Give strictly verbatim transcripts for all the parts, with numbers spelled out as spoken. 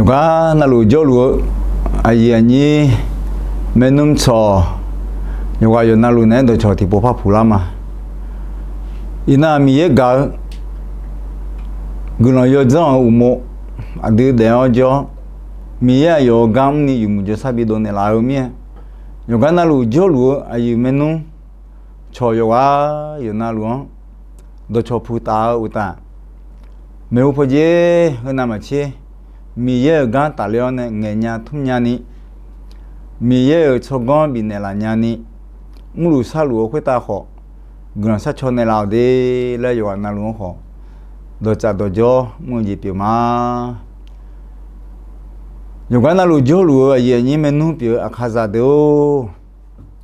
Yawqgar navluf jawrluf-eu aqyuif aqnyir maernmr cawq, yawqghaq yawqnavluf naeq-aer dawqcawq tiqpov par puq lar ma. Iqnan-aq, Miqyaer gaq-eu guiqlanq yawdzanr-euq uqmov aqdui daef-awr jawr, Miqyaer aqyawf-euq gar mrni yawmuiq jawrshar bidov naeqlaf-eu mir-aer, yawqgar navluf jawrluf-eu aqyuif maernmr cawq yawqghaq yawqnavluf-anr dawqcawq puq taf-eu uqtaf, maeqhu paw jer heu navmaqtser Miqyaer-euq gar tafler-awr nae ngaeqnya tmrnya ni, Miqyaer-euq tsawrganr bifnaeq laf nya ni, mrluf sharluf-eu khoertav khawf guiqlanq sharcaw naeqlaf-awq de laer yawqghaq navluf-anr khawf dawqtsaf dawqjawr mr-eu jeq pyeuf ma. Yawqgar navluf jawrluf-eu aqyuif aqnyir maernmr pyeuf-eu aqkaqzaq deuq-or,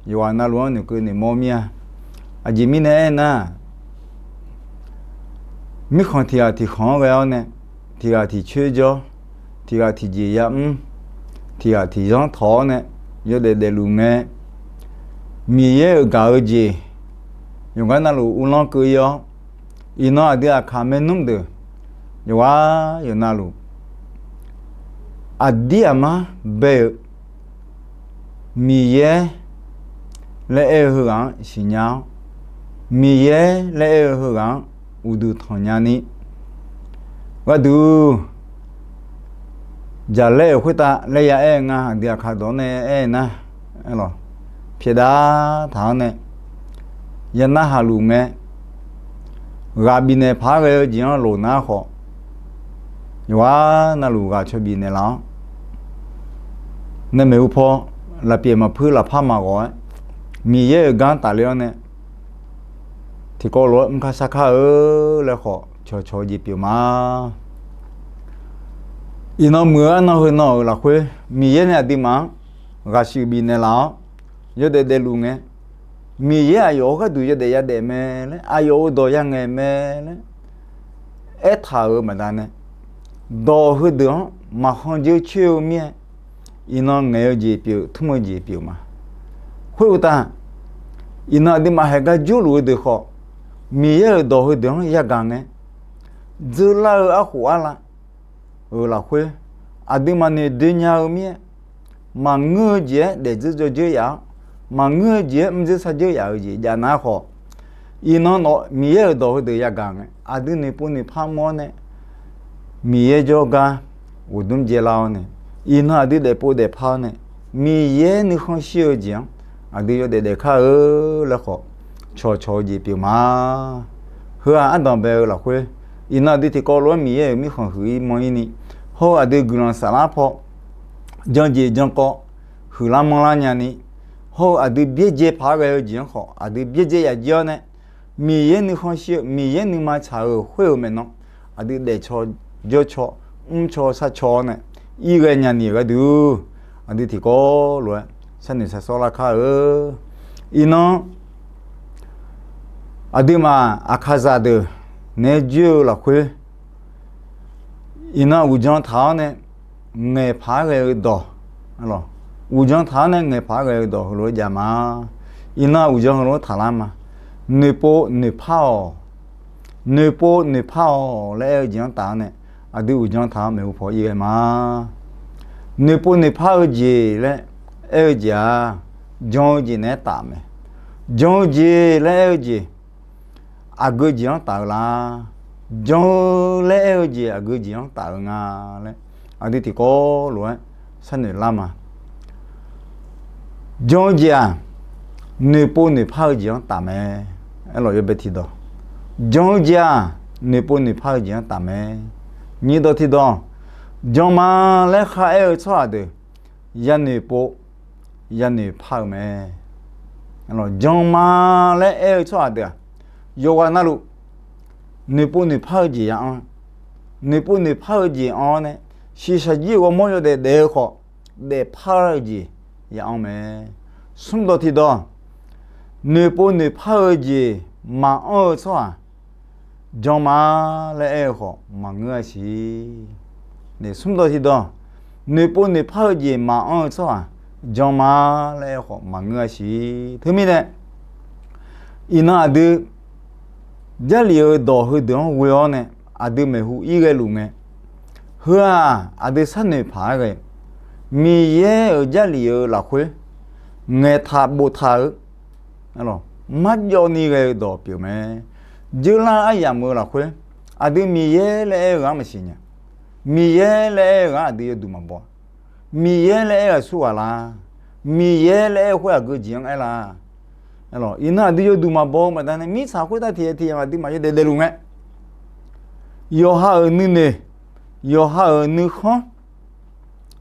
yawqghaq navluf-anr noeqkeuv noeqmawr mir-a. Aqjeq mirnae aernar, mirkhanq tiq ghaq tiq khanq-anr ghae-awr nae, tiq ghaq tiq coer jawr, tiq ghaq tiq jeq yamr, tiq ghaq tiq zanr tawq-awr nae yawdaef daefluf ngae, Miqyaer-euq gaq-eu jeq yawqgar navluf uvlanr keuv ir-awr, iqnan aqdui aqkaq maernmr deuq yawqghaq yawqnavluf aqdir aqmar bae-euq Miqyaer laer aer-eu heughaq-anr siqnya-awr, Miqyaer laer aer-eu heughaq-anr uqduq tanqnya ni, gharduq jaqlaer-euq khoertav laer ya aer-eu nga. Aqdui aqkaq dawq-anr nae aer nar, pyaeqdav taq-awr nae ya narhaq luf ngae, ghaq bifnaeq paq-aer ghae-eu jeq-anr loq nar khawf, yawqghaq navluf ghaq caw bifnaeq laf-awr nae maeqhu paw lafpyaeq maqpuir lafpar maqghawq-aer, Miqyaer-euq gar tafler-awr nae tiqkawv lof-aer mrkar sarkar-eu laer khawf cawqcawq-eu jeq pyeuf ma. Iqnan muiq-eu arnan heu nan-euq lafkhoer Miqyaer nae aqduimaf-anr ghaqshuif bifnaeq laf-awr yawdaef daefluf ngae, Miqyaer aqyawf-euq gharduq yawdaef yadaef mae laer, aqyawf-euq dawq yangaeq mae laer aertaq-euq baqdanae, dawq heudeuq-anr maqkhanq dzeur coer-eu mir-aer, iqnan ngaeq-eu jeq pyeuf, tmr-eu jeq pyeuf ma. Khoeruqtaf, iqnan aqduimaf haiq gar jawrluf-eu deuq khawf, Miqyaer-euq dawq heudeuq-anr yagaq ngae, dzeurlar-eu arkhof arla-euq lafkhoer, aqduimaf noeqdoe nya-eu mir-aer, maqngeur-eu jeq-aer daefdzeur dzawdzeur yaf-awr, maqngeur-eu jeq-aer mrdzeur sardzeur yaf-eu jeq jav nar khawf, iqnan nawq Miqyaer-euq dawq heudeuq yagaq ngae, aqdui noeqpov noeqpar mr-awr nae, Miqyaer jawrgar ghoqdmr dzaelar-awr nae, iqnan aqdui daefpov daefpar-awr nae, Miqyaer nuikhanr shir-eu jeq-anr aqdui yawdaef daefkar-eu laer khawf, cawqcawq-eu jeq pyeuf ma. Heu-aq ardanq bae-eu lafkhoer, iqnan aqdui tiqkawv lof-aer Miqyaer-euq mirkhanq huiq-ir manr-ir ni, hawr-eu aqdui guiqlanq saflar paw jan jeq jan kawv huiqlar manrlar nyani, hawr-eu aqdui byaerdzae paq-aer ghae-eu jeq-anr khawf aqdui byaerdzae yaf jir-awr nae, Miqyaer nuikhanr shir-eu Miqyaer nuima tsaq-euq khoer-euq maeqnan aqdui daefcaw jawrcaw mrcaw sharcaw-awr nae, ir ghae nyani-euq gharduq, aqdui tiqkawv lof-aer sharnoeq shar sawrlar kar-eu. Iqnan aqduimaf aqkaqzaq deuq naeq-aer joer-eu lafkhoer, iqnan uqdzan taq-awr nae ngaeqpaq-aer ghae-eu dawq, uqdzan taq-awr nae ngaeqpaq-aer ghae-eu dawq heulof-aer jav ma. Iqnan uqdzan heulof-aer taqlar ma. Noeqpov noeqpar-awq, noeqpov noeqpar-awq laer aer-eu jeq-anr taf-awr nae, aqdui uqdzan taq-awr maeqhu paw ir ghae ma. Noeqpov noeqpar-eu jeq laer aer-eu jeq-aq, jan-eu jeq naeq-aer taf mae. Jan-eu jeq laer aer-eu jeq aqgeu jeq-anr taf-eu la? Jan-eu laer aer-eu jeq aqgeu jeq-anr taf-eu nga laer, aqdui tiqkawv lof-aer sharnoeq lar ma. Jan-eu jeq-aq, noeqpov noeqpar-eu jeq-anr taf mae. Aerlawq yawbae tiqdawq, jan-eu jeq-aq, noeqpov noeqpar-eu jeq-anr taf mae. Nyiq dawq tiqdawq, jan ma laer kharaer-eu tsawrhaq deuq yanoeq pov yanoeq par-eu mae. Jan ma laer aer-eu tsawrhaq deuq-aq, yawqghaq navluf noeqpov noeqpar-eu jeq ya anr, noeqpov noeqpar-eu jeq anr-awr nae, shiqshaq jir-eu ghawrmawr yawdaef daef-eu khawf, daefpar-eu jeq ya anr mae. Smr dawq tiqdawq, noeqpov noeqpar-eu jeq maqanr-eu tsawrhaq, jan ma laer aer-eu khawf maqngeur-a siq. Smr dawq tiqdawq, noeqpov noeqpar-eu jeq maqanr-eu tsawrhaq, jan ma laer aer-eu khawf maqngeur-a siq. Teumirnae, iqnan aqdui Jarlif-eu dawq heudeuq-anr ghoe-awr nae, aqdui maeqhu ir ghae luf ngae, Heu-aq, aqdui sharnoeq paq-aer ghae, Miqyaer-euq Jarlif-euq lafkhoer ngaeqtaq boftaq-eu, marjawv ni ghae-eu dawq pyeuf mae. Dzeurlar aryamq-euq lafkhoer, aqdui Miqyaer laer aer-eu ghaq-anr maqsiq nya. Miqyaer laer aer-eu ghaq-anr aqdui yawduq maqbaw. Miqyaer laer aer-eu aqsur ghaq la? Miqyaer laer aer-eu khoer aqgeu jeq-anr aer la? Iqnan aqdui yawduq maqbaw-eu baqdanae, mirtsaq khoertav tiq ghaq tiq ghaq aqdui maqyaw daef daefluf ngae, yawqha-euq nuinoeq, yawqha-euq nuikhanr,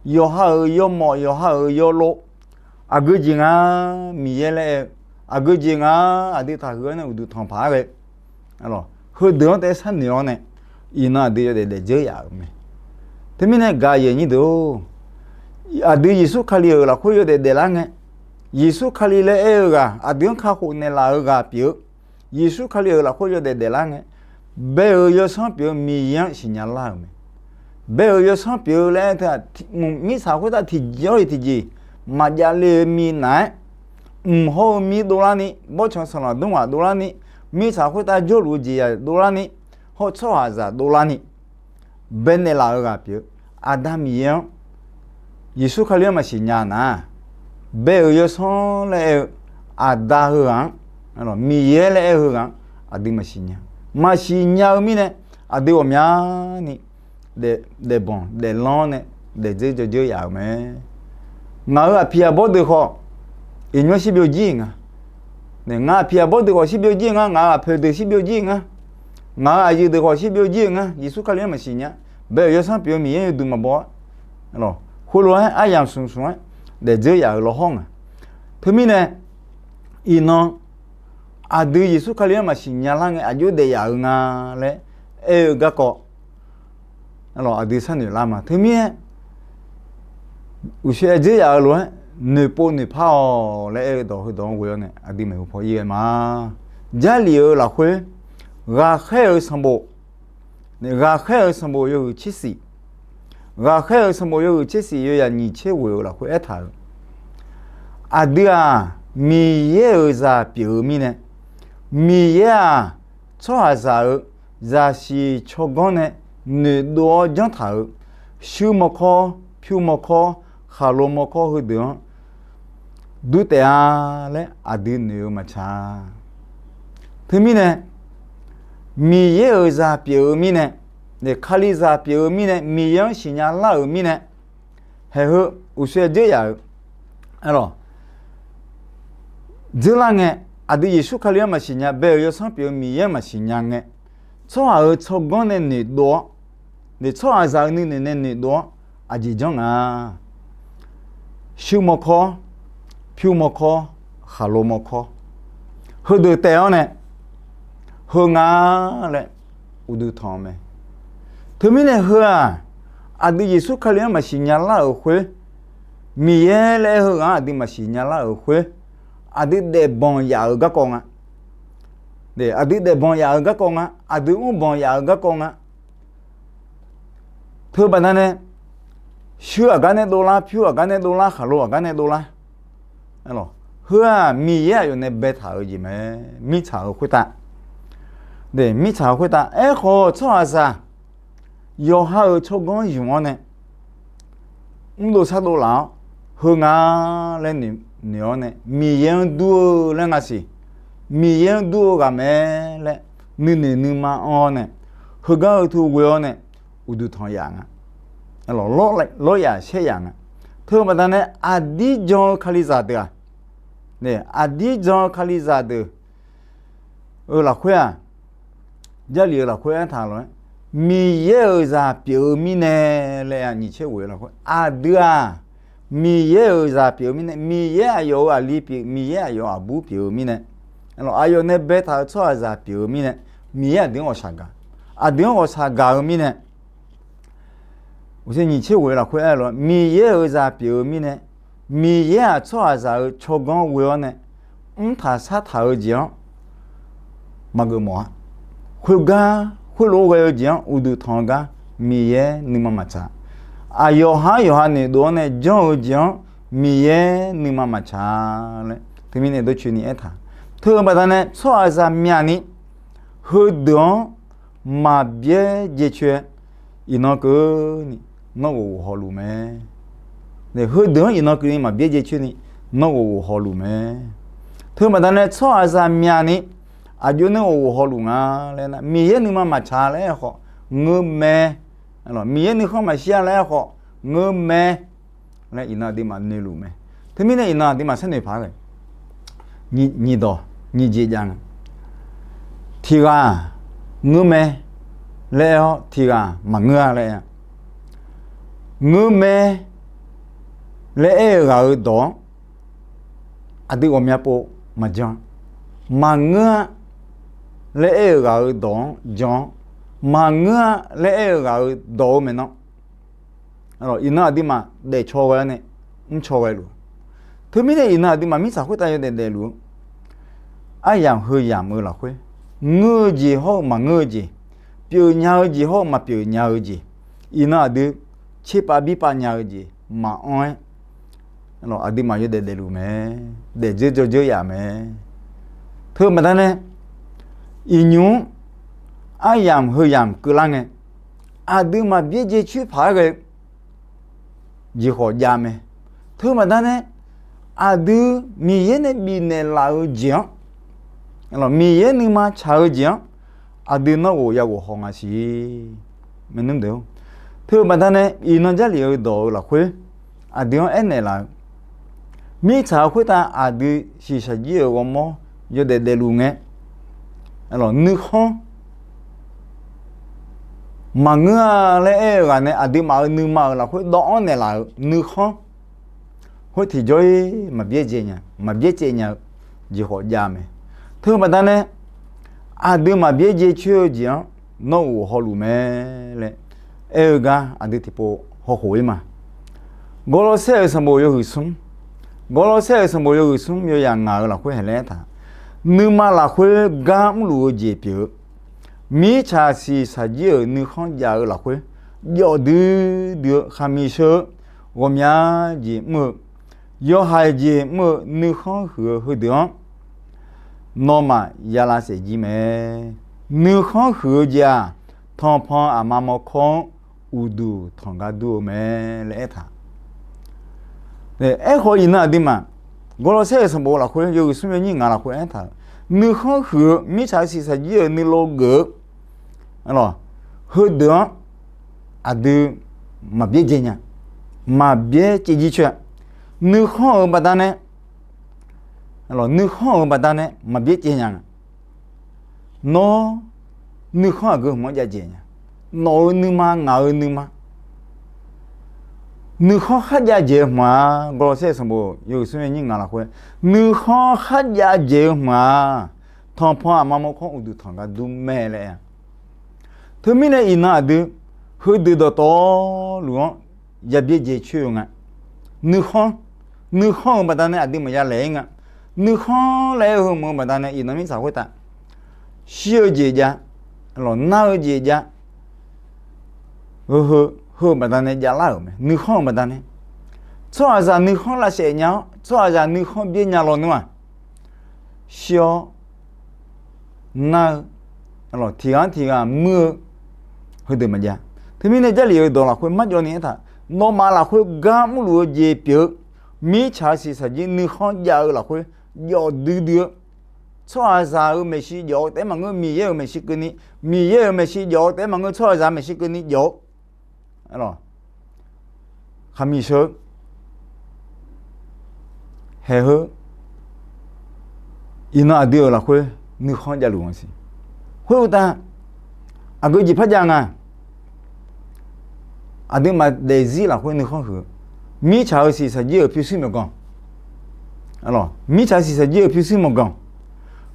yawqha-euq yawmawf, yawqha-euq yawlov, aqgeu jeq nga Miqyaer laer aer-eu, aqgeu jeq nga aqdui taqhuiq-awr nae uqduq tanq paq-aer ghae, heudeuq-anr taef-aer sharnoeq-awr nae, iqnan aqdui yawdaef daefdzeur yaf-euq mae. Teumirnae gaqyaeq nyir deuq-or, aqdui Yeqsur Kali-euq lafkhoer yawdaef daeflar ngae, Yeqsur Kali laer aer-eu ghaq aqdui-anr kakhof naeqlaf-eu ghaq pyeuf-eu, Yeqsur Kali-euq lafkhoer yawdaef daeflar ngae, bae-euq yawsanr pyeuf-eu Miqyaer-anr siqnya lar-euq mae. Bae-euq yawsanr pyeuf-eu laer aer teu-aq, mirtsaq khoertav tiqjawr-iq tiqjeq maqjav le-eu minav-aer, mq hawr-eu mir dovlarni, bawrtsanq sanqlanq dmrghaq dovlarni, mirtsaq khoertav jawrluf-eu jeqzaq dovlarni, hawr tsawrhaqzaq dovlarni, bae naeqlaf-eu ghaq pyeuf-eu Aqda Miqyaer-anr, Yeqsur Kali-anr maqsiq nya nar, bae-euq yawsanr laer aer-eu Aqda heughaq-anr, Miqyaer laer aer-eu heughaq-anr aqdui maqsiq nya. Maqsiq nya-eu mirnae, aqdui ghawqmyani daefbanq daeflanr-awr nae daefdzeur dzawdzeur yaf-euq mae. Ngaq-euq aqpiq aqbawr deuq khawf, iqnymr shirbyov jir-iq nga. Ngaq-euq aqpiq aqbawr deuq khawf shirbyov jir-iq nga, ngaq-euq aqpoeq deuq shirbyov jir-iq nga. Ngaq-euq aqyuif deuq khawf shirbyov jir-iq nga, Yeqsur Kali-anr maqsiq nya. Bae-euq yawsanr pyeuf-eu Miqyaer yawduq maqbaw-a. Khoerlof-aer aryamq smq smq-aer daefdzeur yaf-euq lawhawr nga. Teumirnae, iqnan aqdui Yeqsur Kali-anr maqsiq nya lar ngae aqjox daef yaf-euq nga laer aer-eu garkawv aqdui sharnoeq lar ma. Teumirnae, uqshoe aer dzeur yaf-euq lof-aer, noeqpov noeqpar-awq laer aer-eu dawq heudawq-anr ghoe-awr nae aqdui maeqhu paw ir ghae ma. Jarlif-euq lafkhoer, ghaqkhaer-euq sanqbof, ghaqkhaer-euq sanqbof yawhuiq tser shif, ghaqkhaer-euq sanqbof yawhuiq tser shif yawzaq nyiq tser ghoeq-eu lafkhoer aertaq-euq, aqdui-aq, Miqyaer-euq zaq pyeuf-eu mirnae, Miqyaer-aq, tsawrhaqzaq-euq zaqsiq tsawrganr nae noeqdov-awr janrtaq-euq shuir mawrkawr, pyur mawrkawr, khaqlo mawrkawr heudeuq-anr dur taef-a laer aqdui noeq-eu maqtsaq. Teumirnae, Miqyaer-euq zaq pyeuf-eu mirnae, Kalizaq pyeuf-eu mirnae, Miqyaer-anr siqnya lar-euq mirnae, haeq heu uqshoe dzeur yaf-euq aerlawq, dzeur lar ngae, aqdui Yeqsur Kali-anr maqsiq nya, bae-euq yawsanr pyeuf-eu Miqyaer-anr maqsiq nya ngae, tsawrhaq-euq tsawrganr nae noeqdov-awr, tsawrhaqzaq-euq nuinoeq nae noeqdov-awr aqjeq janr nga. Shuir mawrkawr, pyur mawrkawr, khaqlo mawrkawr, heudeuq taef-awr nae heu nga laer uqduq tanq-eu mae. Teumirnae heu-aq, aqdui Yeqsur Kali-anr maqsiq nya lar-euq khoer, Miqyaer laer aer heughaq-anr aqdui maqsiq nya lar-euq khoer, aqdui daefbanq yaf-euq garkawv nga. Aqdui daefbanq yaf-euq garkawv nga, aqdui mrbanq yaf-euq garkawv nga. Teubaqda nae, shuir aqgar nae dovlar, pyur aqgar nae dovlar, khaqlo aqgar nae dovlar. Heu-aq, Miqyaer aqyawf nae baetaq-euq jeq mae, mirtsaq-euq khoertav, mirtsaq-euq khoertav. Aerkhawf, tsawrhaqzaq yawqha-euq tsawrganr ymq-awr nae, mrdov sardov laf-awr, heu nga laer noeq-awr nae, Miqyaer-anr dur-eu laer nga siq, Miqyaer-anr dur-eu ghaq mae laer nuinoeq nuima anr-awr nae, heugar heu tu ghoe-awr nae, uqduq tanq yaf nga. Lawr yaf shaer yaf nga. Teubaqda nae, aqdir jan-eu Kalizaq deuq-aq, aqdir jan-eu Kalizaq deuq-euq lafkhoer-aq, Jarlif-euq lafkhoer aertaq lof-aer, Miqyaer-euq zaq pyeuf-eu mirnae laer nyiq tser ghoeq-eu lafkhoer, aqdui-aq, Miqyaer-euq zaq pyeuf-eu mirnae, Miqyaer aqyawf-euq aqli pyeuf, Miqyaer aqyawf-euq aqbur pyeuf-eu mirnae, aqyawf nae baetaq-eu tsawrhaqzaq pyeuf-eu mirnae, Miqyaer aqdui-anr ghawqshaq gaq, aqdui-anr ghawqshaq gaq-eu mirnae, uqshoe nyiq tser ghoeq-eu lafkhoer aer lof-aer, Miqyaer-euq zaq pyeuf-eu mirnae, Miqyaer-aq, tsawrhaqzaq-euq tsawrganr ghoe-awr nae, mrtaq shartaq-eu jeq-anr maqgeuf mawf-a. Khoergar, khoerlof-aer ghae-eu jeq-anr uqduq tanq-eu gar Miqyaer nuima maqtsaq. Aqyawf ha-anr yawqha noeqdov-awr nae janr-eu jeq-anr Miqyaer nuima maqtsaq laer teumirnae dawrcoeni aertaq. Teubaqda nae tsawrhaqzaq myavni heudeuq-anr maqbyaer jeq coer-aer, iqnan keuvni nawr ghof ghof hawluf mae. Heudeuq-anr iqnan keuvni maqbyaer jae coer ni nawr ghof ghof hawluf mae. Teubaqda nae tsawrhaqzaq myavni aqjox nae ghof ghof hawluf nga laer nar, Miqyaer nuima maqtsaq laer aer khawf ngeur mae. Miqyaer nuikhanr maqshir-a laer aer khawf ngeur mae laer iqnan aqduimaf noeqluf mae. Teumirnae iqnan aqduimaf sharnoeq paq-aer ghae, nyiq dawq nyiq jeq jav nga. Tiq ghaq ngeur mae laer aer-awr tiq ghaq maqngeur-a laer aer-a. Ngeur mae laer aer-eu ghaq-euq dawq-anr aqdui ghawqmya pov maqjan. Maqngeur-a laer aer-eu ghaq-euq dawq-anr jan-awr, maqngeur-a laer aer-eu ghaq-euq dawq-eu maeqnan, iqnan aqduimaf daefcaw ghae-awr nae mrcaw ghae luf-eu. Teumirnae iqnan aqduimaf mirtsaq khoertav yawdaef daefluf-eu aryamq heuyamq-eu lafkhoer, ngeur-eu jeq hawr-eu maqngeur-eu jeq, pyeufnya-eu jeq hawr-eu maqpyeuf nya-eu jeq, iqnan aqdui tserpav birpav nya-eu jeq maqanr-aer, aqduimaf yawdaef daefluf mae. Daefdzeur dzawdzeur yaf mae. Teubaqda nae iqnymr-anr aryamq heuyamq keuvlar ngae, aqdui maqbyaer jae coer paq-aer ghae jeq khawf jav mae. Teubaqda nae aqdui Miqyaer nae bifnaeq laf-eu jeq-anr, Miqyaer nuima tsaq-eu jeq-anr aqdui nawr ghof ya ghof haw nga siq. Teubaqda nae iqnan Jarlif-eu dawq-eu lafkhoer aqdui-anr aernaeq laf-eu, mirtsaq-eu khoertav aqdui shiqshaq jir-euq ghawrmawr yawdaef daefluf ngae, nuikhanr maqngeur-a laer aer-eu ghaq nae aqduimaf-euq nuima-euq lafkhoer dawv-anr naeqlaf-euq nuikhanr khoer tiqjawr-ir maqbyaer jae nya, maqbyaer caev nya-eu jeq khawf jav mae. Teubaqda nae aqdui maqbyaer jae coer-eu jeq-anr nawr ghof hawluf mae laer aer-eu gar aqdui tiqpov hawkhof-ir ma. Gawrlawrsaer-euq sanqbof yawhuiq smr, Gawrlawrsaer-euq sanqbof yawhuiq smr yawyaq ngaq-euq lafkhoer haeq laer aertaq, nuima lafkhoer gar mrluf-eu jeq pyeuf-eu, mirtsaq siqshaq jir-euq nuikhanr jav-eu lafkhoer jawf duidui-eu khaqmiq sheu-eu ghawqmya jeq mr-eu, yawhaiq jeq mr-eu nuikhanr huiq-eu heudeuq-anr nawmaf ya lavsaef jir mae. Nuikhanr huiq-eu jeq-aq, tanqpanq aqma mawrkawr-anr uqduq tanq gar dur-eu mae laer aertaq. Aerkhawf iqnan aqduimaf Gawrlawrsaer-euq sanqbof lafkhoer yawhuiq smr yawnyir ngaq lafkhoer aertaq-euq, nuikhanr huiq-eu mirtsaq siqshaq jir-euq nuilov geuf-eu heudeuq-anr aqdui maqbyaer jae nya, maqbyaer caev jir coer-a. Nuikhanr-euq baqdanae, nuikhanr-euq baqdanae maqbyaer caev nya nga. Nawr nuikhanr aqgeu hmq-anr jav dzaeq nya. Nawq-euq nuima, ngaq-euq nuima, nuikhanr kharjav dzaeq-eu hmq-a. Gawrlawrsaer sanqbof yawhuiq smr yawnyir ngaq lafkhoer, nuikhanr kharjav dzaeq-eu hmq-a. Tanqpanq aqma mawrkawr-anr uqduq tanq gar dur mae laer aer-a. Teumirnae iqnan aqdui heudeuq dawqtawvluf-anr yabyaer dzae coer-eu nga. Nuikhanr, nuikhanr-euq baqdanae aqdui maqya laeq-ir nga. Nuikhanr laer aer-eu heu mq-eu baqdanae iqnan mirtsaq khoertav shir-eu jeq jav, nar-eu jeq jav, heu heu heu-eu baqdanae javlar-euq mae. Nuikhanr-euq baqdanae tsawrhaqzaq nuikhanr lavsaef nya-awr tsawrhaqzaq nuikhanr byaer nya lawnmr-aq, shir-awr nar-eu, tiq ghaq-anr tiq ghaq muir-eu heudeuq maqjav. Teumirnae Jarlif-euq dawq lafkhoer marjawv ni aertaq, nawmaf lafkhoer gar mrluf-eu jeq pyeuf-eu, mirtsaq-eu siqshaq jir nuikhanr jav-eu lafkhoer jawf duidui-eu, tsawrhaqzaq-euq maeqshi jawf-eu taef-aer maqngeur, Miqyaer-euq maeqshi keuvni, Miqyaer-euq maeqshi jawf-eu taef-aer maqngeur, tsawrhaqzaq maeqshi keuvni jawf-eu, khaqmiq sheu-eu, haeq heu, iqnan aqdui-euq lafkhoer nuikhanr javluf-a siq. Khoeruqtaf, aqgeu jeq par jav nga. Aqduimaf daefzir lafkhoer nuikhanr huiq-eu, mirtsaq-euq siqshaq jir-euq pyurshuir myawqganq, mirtsaq siqshaq jir-euq pyurshuir myawqganq,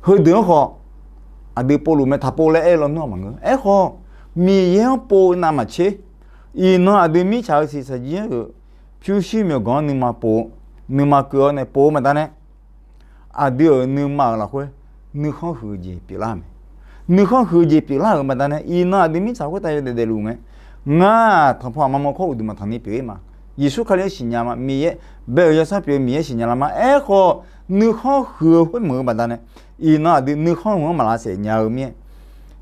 heudeuq-anr khawf aqdui povluf mae. Taqpov laer aer-eu lawnmr-aq maqngeur. Aerkhawf, Miqyaer-anr pov-eu navmaqtser, iqnan aqdui mirtsaq-euq siqshaq jir-euq pyurshuir myawqganq-anr nuima pov-eu, nuima keuv-awr nae pov-eu baqdanae, aqdui-euq nuima-euq lafkhoer nuikhanr huiq-eu jeq pyeuflar mae. Nuikhanr huiq-eu jeq pyeuflar-euq baqdanae iqnan aqdui mirtsaq khoertav yawdaef daefluf ngae, ngar-aq tanqpanq aqma mawrkawr uqduq maqtanq ni pyeuf-ir ma. Yeqsur Kali-anr siqnya ma. Miqyaer, bae-euq yawsanr pyeuf-eu Miqyaer siqnya lar ma. Aerkhawf, nuikhanr huiq-eu khoer mq-eu baqdanae, iqnan aqdui nuikhanr huiq-anr maq lavsaef nya-eu mir-aer,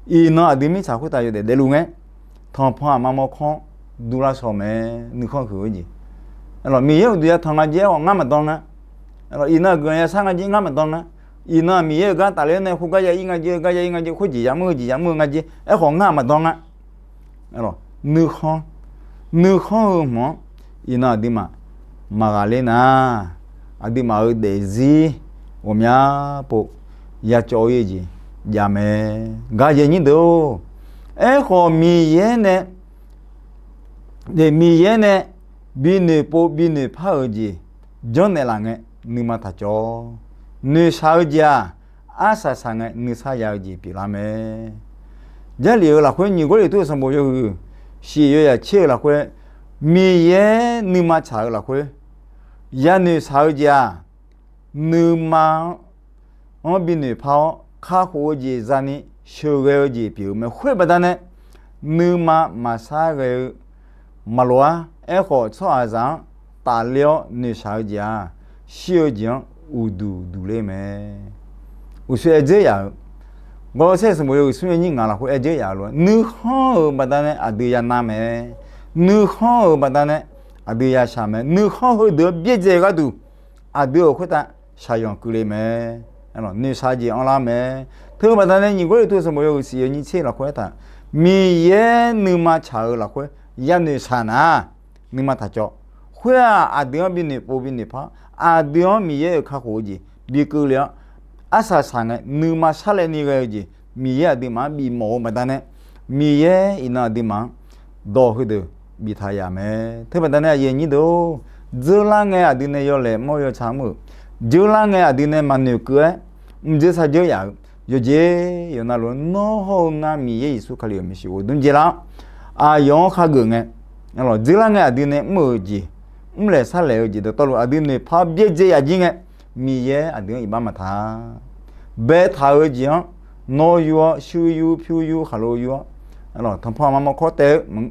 iqnan aqdui mirtsaq khoertav yawdaef daefluf ngae, tanqpanq aqma mawrkawr durlar shaw mae. Nuikhanr huiq-eu jeq, Miqyaer uqduq ya tanq nga jeq aerkhawf ngar maqdan nga. Iqnan-euq guiqlanq ya shar nga jeq ngar maqdan nga. Iqnan-aq Miqyaer-euq gar tafler nae khoergar ya ir nga jeq, khoergar ya ir nga jeq, khoerjeq yamr-eu jeq yamr-eu nga jeq aerkhawf ngar maqdan nga. Nuikhanr, nuikhanr-eu hmq-anr iqnan aqduimaf maqghaqler nar, aqduimaf-euq daefzir ghawqmya pov ya cawv-ir-eu jeq jav mae. Gaq yaeq nyir deuq-or, aerkhawf Miqyaer nae, Miqyaer nae binoeq pov binoeq par-euq jeq janrnaeq laf ngae, nuima taq cawv. Noeqshaq-eu jeq-aq, arsaq saq ngae nuisar ya-eu jeq pyeuflar mae. Jarlif-euq lafkhoer nyiq Gawrliqtu-euq sanqbof yawhuiq shif yawzaq tser-eu lafkhoer, Miqyaer nuima tsaq-eu lafkhoer yanoeq shaq-eu jeq-aq, nuima-anr, anr binoeq par-awr kakhof-eu jeq zani sheuqghae-eu jeq pyeuf-eu mae. Khoer baqdanae nuima maqsar ghae-eu maqloq-ar. Aerkhawf tsawrhaqzaq-anr tafler-awr noeqshaq-eu jeq-aq, shir-eu jeq-anr uqduq duq ler mae. Uqshoe aer dzeur yaf-euq, Gawrsaer sanqbof yawhuiq smr yawnyir ngaq lafkhoer aer dzeur yaf-euq lof-aer, nuikhanr-euq baqdanae aqdui ya nar mae. Nuikhanr-euq baqdanae aqdui ya shaq mae. Nuikhanr heudeuq-anr byaerdzae-eu gharduq aqdui-euq khoertav shaqyanq keuvle mae. Noeqshaq jeq anrlar mae. Teu baqdanae nyiq Gawrliqtu sanqbof yawhuiq shif yawnyir tser lafkhoer aertaq, Miqyaer nuima tsaq-eu lafkhoer yanoeq shaq nar, nuima taq cawv. Khoer-aq, aqdui-anr binoeq pov binoeq par, aqdui-anr Miqyaer-euq kakhof-eu jeq bi keuvle-awr, arsaq saq ngae nuima sarlaevni ghae-eu jeq Miqyaer aqduimaf-anr bifmawf-eu baqdanae, Miqyaer iqnan aqduimaf-anr dawq heudeuq biftaq yaf mae. Teu baqdanae aqyuif aqnyir deuq-or, dzeurlar ngae aqdui nae yawlaeq mawr yawtsaq mr-euq, dzeurlar ngae aqdui nae maqnoeq keuv-aer mrdzeur sardzeur yaf-euq yawqjeq yawqnavluf-anr nawr hawr-eu ngar Miqyaer Yeqsur Kali-euq maeqshi ghofdmr dzaelar-awr, aqyawf-anr khageuf ngae, dzeurlar ngae aqdui nae mr-euq jeq, mrlaeq sarlaeq-eu jeq dawqtawvluf aqdui noeqpar byaerdzae yaf jir ngae, Miqyaer aqdui-anr iqbax maqtaq. Baetaq-eu jeq-anr nawr yur-awr, shuir yur, pyur yur, khaqlo yur-awr, tanqpanq aqma mawrkawr taev-eu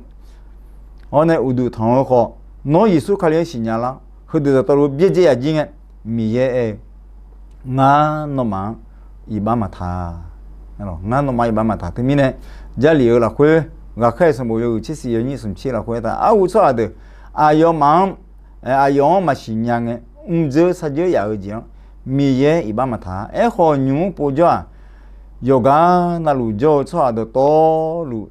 hawr nae uqduq tanq-eu khawf, nawr Yeqsur Kali-anr siqnya lar, heudeuq dawqtawvluf byaerdzae yaf jir ngae, Miqyaer aer-eu, Ngar nawmaf-anr iqbax maqtaq. Ngar nawmaf-anr iqbax maqtaq. Teumirnae Jarlif-euq lafkhoer Ghaqkhaer sanqbof yawhuiq tser shif yawnyir smq tser lafkhoer aertaq, arhu tsawrhaq deuq aqyawfmaf-anr, aqyawf-anr maqsiq nya ngae, mrdzeur sardzeur yaf-eu jeq-anr Miqyaer iqbax maqtaq. Aerkhawf, nymq-mr povjawr-aq, yawqgar navluf jawr-eu tsawrhaq dawqtawvluf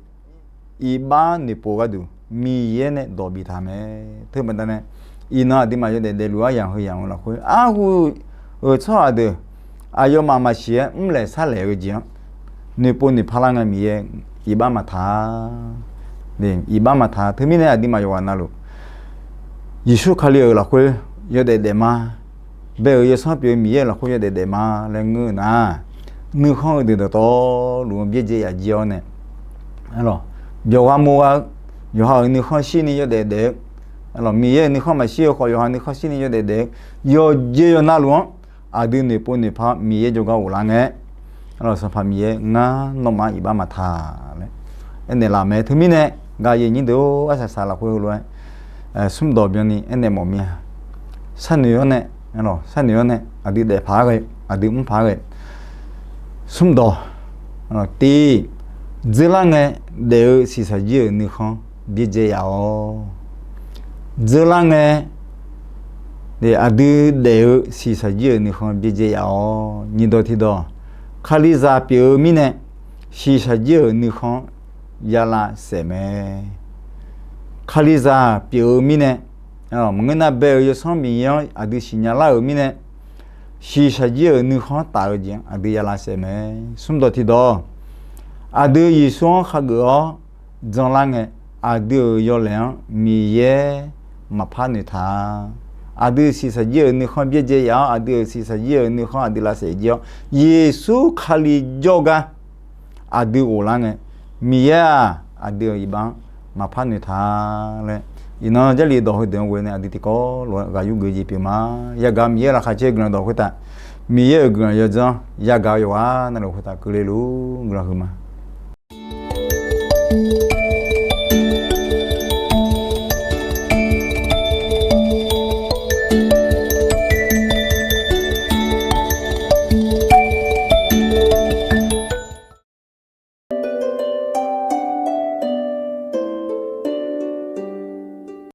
iqbax noeqpov gharduq Miqyaer nae dawq biftaq mae. Teu baqdanae, iqnan aqduimaf yawdaef daefluf aryamq heu yamq-eu lafkhoer, arhu-euq tsawrhaq deuq aqyawfmaf maqsiq-aer mrlaeq sarlaeq-eu jeq-anr noeqpov noeqpar lar ngae, Miqyaer iqbax maqtaq. Iqbax maqtaq. Teumirnae aqduimaf yawqghaq navluf Yeqsur Kali-euq lafkhoer yawdaef daef ma. Bae-euq yawsanr pyeuf-eu Miqyaer-euq lafkhoer yawdaef daef ma laer ngeur-eu nar, nuikhanr-eu deuq dawqtawvluf-anr byaerdzae yaf jir-awr nae, byawq ghaq mo gha-eu, yawqha-euq nuikhanr shirni yawdaef daef-eu, Miqyaer-euq nuikhanr maqshir-eu khawf, yawqha nuikhanr shirni yawdaef daef-eu, yawqjeq yawqnavluf-anr aqdui noeqpov noeqpar Miqyaer jawrgar ghoflar ngae, Sanqpaq Miqyaer ngar nawmaf-anr iqbax maqtaq laer aernaeq laf mae. Teumirnae, gaqyaeq nyir deuq-or, arsaq saq lafkhoer heulof-aer smrdawq byanni aernaeq mawf mir-a. Sharnoeq-awr nae, sharnoeq-awr nae aqdui daef paq-aer ghae, aqdui mr paq-aer ghae, smrdawq, tiq, dzeurlar ngae daef-eu shiqshaq jir-euq nuikhanr byaerdzae yaf-awq. Dzeurlar ngae aqdui daef-eu shiqshaq jir-euq nuikhanr byaerdzae yaf-awq. Nyiqdawq tiqdawq, Kalizaq pyeuf-eu mirnae shiqshaq jir-euq nuikhanr yalav saef mae. Kalizaq pyeuf-eu mirnae, maqngeur nar bae-euq yawsanr Miqyaer-anr aqdui siqnya lar-euq mirnae, shiqshaq jir-euq nuikhanr taf-eu jeq-anr aqdui yalav saef mae. Smrdawq tiqdawq, aqdui Yeqsur-anr khageuf-awr janlar ngae, aqdui-euq yawlaeq-anr Miqyaer maqpar noeqtaq-a. Aqdui shiqshaq jir-euq nuikhanr byaerdzae yaf-awr, aqdui-euq shiqshaq jir-euq nuikhanr aqdui lavsaef jir-awr, Yeqsur Kali jawrgar aqdui ghoflar ngae, Miqyaer-aq, aqdui-euq iqbax-anr maqpar noeqtaq laer, iqnan Jarlif dawq heudeuq-anr ghoe nae aqdui tiqkawv lof-aer ghaq yur geuf jeq pyeuf ma. Yagaq Miqyaer laqkhaq caer-eu guiqlanq dawq khoertav, Miqyaer-euq guiqlanq yawdzanr yagaq-eu yawqghaq navluf khoertav keuvle luf guiqlanq huiq ma.